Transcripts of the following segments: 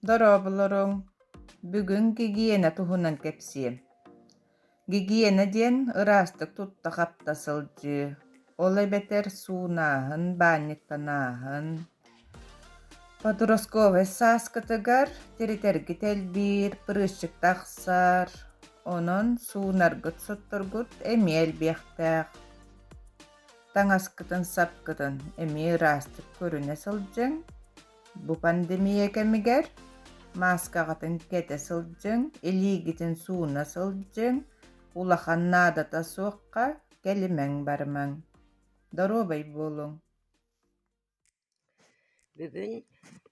Дорооболоруҥ! Бүгүн гигиена туһунан кэпсиэм. Гигиена диэн ыраастык тутта-хапта сылдьыы, ол эбэтэр суунааһын, баанньыктанааһын. Подростковай сааскытыгар тиритэргит элбиир, прыщик тахсар, онон суунаргыт-сотторгут эмиэ элбиэхтээх. Таҥаскытын-сапкытын эмиэ ыраастык көрүнэ сылдьыҥ. Бу пандемия кэмигэр мааскаҕытын кэтэ сылдьыҥ, илиигитин сууна сылдьыҥ, улахан наадата суохха кэлимэҥ-барымаҥ. Доруобай буолуҥ! Бүгүн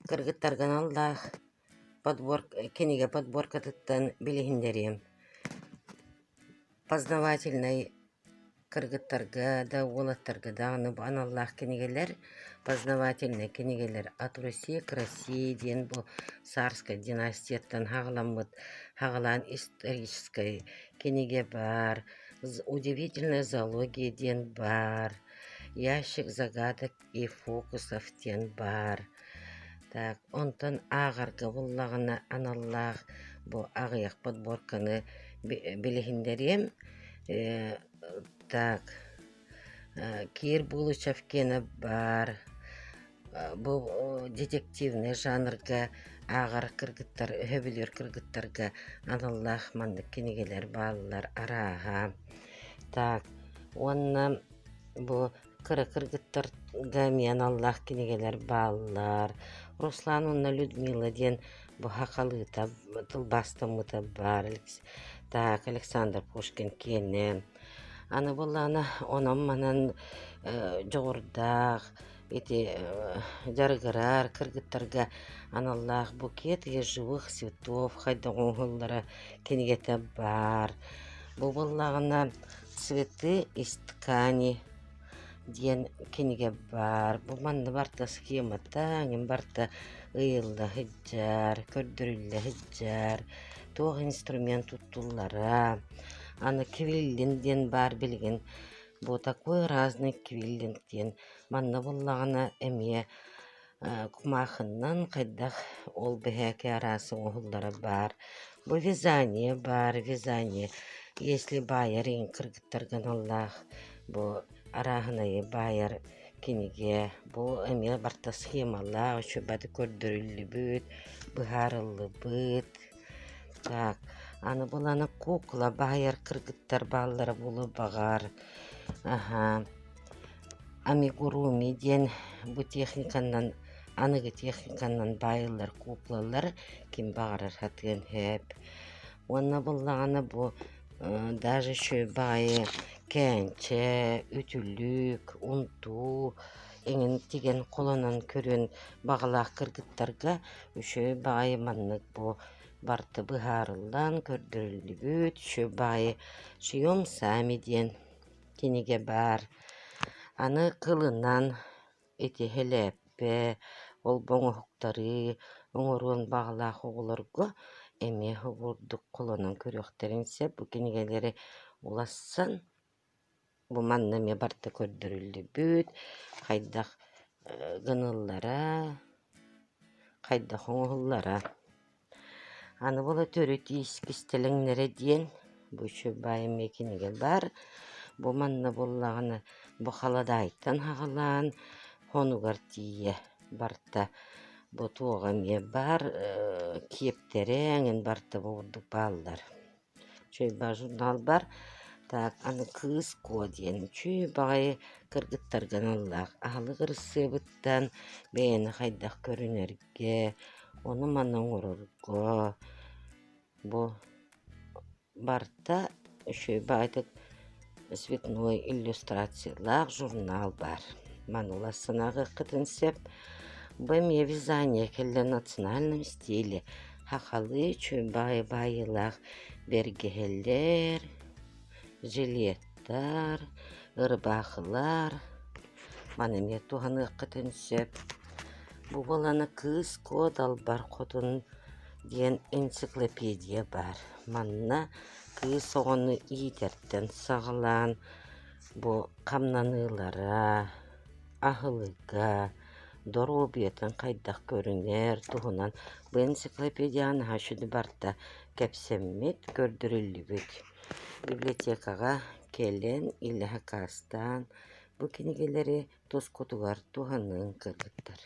кыргыттарга аналлаах подбор кинигэ подборкатыттан билиһиннэриэм. Познавательнай кыргыттарга да, уолаттарга даҕаны бу аналлаах кинигэлэр, познавательнай кинигэлэр «От Руси к России» диэн бу царскай династияттан хаҕаламмыт, хаҕалаан историческай кинигэ баар, «Удивительная зоология» диэн баар, «Ящик загадок и фокусов» диэн баар. Так, онтон ааҕарга буллаҕына аналлаах бу аҕыйах подборканы билиһиннэриэм. Так, Кир Булычев киэнэ баар. Бу детективнэй жанрга ааҕар кыргыттар, өһөбүлүүр кыргыттарга аналлаах маннык кинигэлэр бааллар арааһа. Так, уонна бу Кыра кыргыттарга эмиэ аналлаах кинигэлэр бааллар. Руслан уонна Людмила диэн бу сахалыыта тылбаастаммыта баар. Так, Александр Пушкин киэнэ. Аны буоллаҕына онон-манан дьоҕурдаах ити дьарыгырар кыргыттарга аналлаах «Букет из живых цветов» хайдах оҥоһуллара кинигэтэ баар. Бу буоллаҕына «Цветы из ткани» диэн кинигэ баар. Бу манна барыта схемата эҥин барыта ыйылла сылдьар, көрдөрүллэ сылдьар, туох инструмент туттуллара. Аны квиллинг диэн баар билигин бу такой разный квиллинг диэн манна буллаҕына эмиэ кумаахыннан хайдах ол бэһээкэ араас оҥоһуллара баар. Бу вязание баар, вязание если баайар иҥ кыргыттарга аналлаах бу арааһынайы баайар кинигэ. Бу эмиэ барыта схемалаах, үчүгэйдик көрдөрүллүбүт, быһаарыллыбыт. Так, аны буланы кукла баайар кыргыттар бааллара буолуо баҕар. Аһаа Амигуруми диэн бу техниканнан аныгы техниканнан баайыллар куклалар ким баҕарар сатыан сөп. Уонна буоллаҕына бу даже үчүгэй баҕайы кээнчэ, үтүлүк, унтуу эҥин тигэн холонон көрүөн баҕалаах кыргыттарга үчүгэй баҕайы маннык бу барыта быһаарыллан көрдөрүллүбүт үчүгэй баҕайы «Шьем сами» диэн кинигэ баар. Аны кылынан ити сэлээппэ, ол-бу оҥоһуктары оҥоруон баҕалаах оҕолорго эмиэ курдук холонон көрүөхтэрин сөп. Бу кинигэлэри уларсан бу манна эмиэ барыта көрдөрүллүбүт, хайдах гыныллара, хайдах оҥоһуллара. Аны буола төрүт иис кистэлэҥнэрэ диэн бу үчүгэй эмиэ кинигэ баар. Бу манна буоллаҕына бу халадаайтан саҕалаан хонугар тиийэ барыта бу туоҕа эмиэ баар киэптэрэ эҥин барыта бу курдук бааллар. Үчүгэй баҕайы журнал баар. Так аны Кыыс Куо диэн үчүгэй баҕайы кыргыттарга аналлаах аһылык ырысыабыттан бэйэни хайдах көрүнэргэ, ону-маны оҥорорго бу барыта үчүгэй баҕайытык цветной иллюстрациялаах журнал баар. Маны уларсан ааҕыаххытын сөп. Бу эмиэ вязание кэллэ в национальном стиле. Сахалыы үчүгэй баайыылаах бэргэһэлэр, жилеттар, ырбаахылар маны эмиэ туһаныаххытын сөп. Бу буоллаҕына Кыыс Куо Далбар Хотун диэн энциклопедия баар. Манна кыыс оҕону иитэртэн саҕалаан бу хамнаныылара. аһылыга, доруобуйатын хайдах көрүнэр туһунан бу энциклопедияҕа наһаа үчүгэй барыта кэпсэммит, көрдөрүллүбүт. Библиотекаҕа кэлэн илэ сакаастаан бу кинигэлэри тускутугар туһаныаҥ кыргыттар.